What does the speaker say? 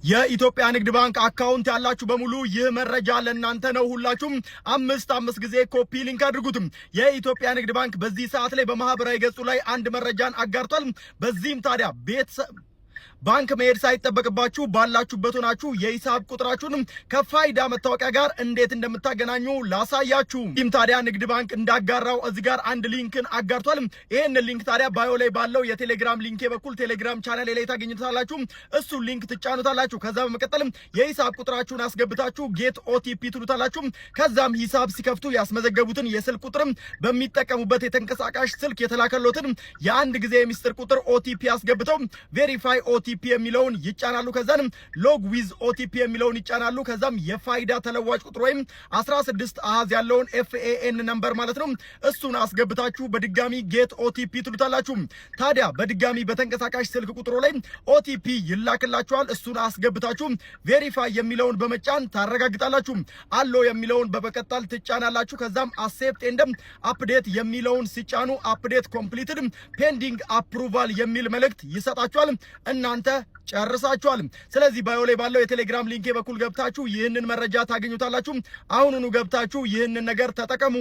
የኢትዮጵያ ንግድ ባንክ account ያላችሁ በሙሉ ይህ መረጃ ለእናንተ ነው። ሁላችሁም አምስት አምስት ጊዜ copy link አድርጉትም። የኢትዮጵያ ንግድ ባንክ በዚህ ሰዓት ላይ በማህበራዊ ገጹ ላይ አንድ መረጃን አጋርቷል። በዚህም ታዲያ ቤት ባንክ መሄድ ሳይጠበቅባችሁ ባላችሁበት ሆናችሁ የሂሳብ ቁጥራችሁንም ከፋይዳ መታወቂያ ጋር እንዴት እንደምታገናኙ ላሳያችሁ። ይህም ታዲያ ንግድ ባንክ እንዳጋራው እዚህ ጋር አንድ ሊንክን አጋርቷል። ይህን link ታዲያ bio ላይ ባለው የቴሌግራም link ኤ በኩል ቴሌግራም ቻናል ላይ ታገኙታላችሁ። እሱ link ትጫኑታላችሁ። ከዛ በመቀጠልም የሂሳብ ቁጥራችሁን አስገብታችሁ get OTP ትሉታላችሁ። ከዛም ሂሳብ ሲከፍቱ ያስመዘገቡትን የስልክ ቁጥርም በሚጠቀሙበት የተንቀሳቃሽ ስልክ የተላከሎትን የአንድ ጊዜ የሚስጥር ቁጥር OTP አስገብተው verify OTP የሚለውን ይጫናሉ። ከዛንም log with OTP የሚለውን ይጫናሉ። ከዛም የፋይዳ ተለዋጭ ቁጥር ወይም 16 አሃዝ ያለውን FAN number ማለት ነው። እሱን አስገብታችሁ በድጋሚ get OTP ትሉታላችሁ። ታዲያ በድጋሚ በተንቀሳቃሽ ስልክ ቁጥሩ ላይ OTP ይላክላችኋል። እሱን አስገብታችሁ verify የሚለውን በመጫን ታረጋግጣላችሁ። Allow የሚለውን በመቀጠል ትጫናላችሁ። ከዛም accept and update የሚለውን ሲጫኑ update completed pending approval የሚል መልእክት ይሰጣችኋል። እናንተ ጨርሳችኋል። ስለዚህ bio ላይ ባለው የቴሌግራም link ኤ በኩል ገብታችሁ ይህንን መረጃ ታገኙታላችሁ። አሁኑኑ ገብታችሁ ይህንን ነገር ተጠቀሙ።